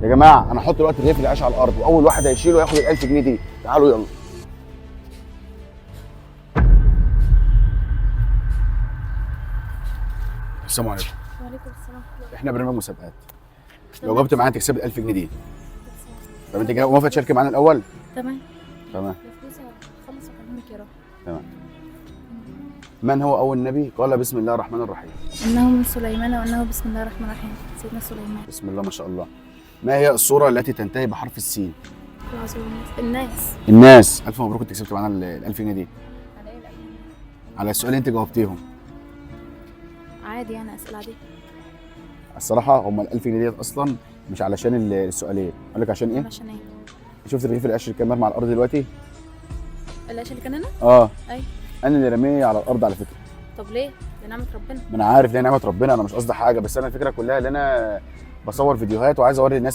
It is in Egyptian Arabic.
يا جماعة انا هحط دلوقتي رغيف العيش على الارض، واول واحد هيشيله ياخد ال 1000 جنيه دي. تعالوا يلا. السلام عليكم. وعليكم السلام. احنا برنامج مسابقات، لو جاوبت معانا تكسب ال 1000 جنيه دي. طب انت جاي موافقة تشاركي معانا الاول؟ تمام. تمام. الفلوس هخلص واكلمك يا روح. تمام. من هو اول نبي قال بسم الله الرحمن الرحيم؟ انه من سليمان وانه بسم الله الرحمن الرحيم. سيدنا سليمان. بسم الله ما شاء الله. ما هي السورة التي تنتهي بحرف السين؟ العظيم. الناس. الناس. الف مبروك، انت كسبت معانا ال 1000 جنيه دي. على ايه؟ على السؤال اللي انت جاوبتيهم. عادي يعني، اسئلة عادية. الصراحة هم ال 1000 جنيه ديت اصلا مش علشان السؤالين، اقول لك عشان ايه؟ عشان ايه؟ شفت رغيف العيش اللي كان مرمي على الارض دلوقتي؟ العيش اللي كان هنا؟ اه. ايوه. انا اللي رمية على الارض على فكرة. طب ليه؟ دي نعمه ربنا. ما انا عارف ليه نعمه ربنا، انا مش قصدي حاجة، بس انا الفكرة كلها ان انا بصور فيديوهات وعايز اوري الناس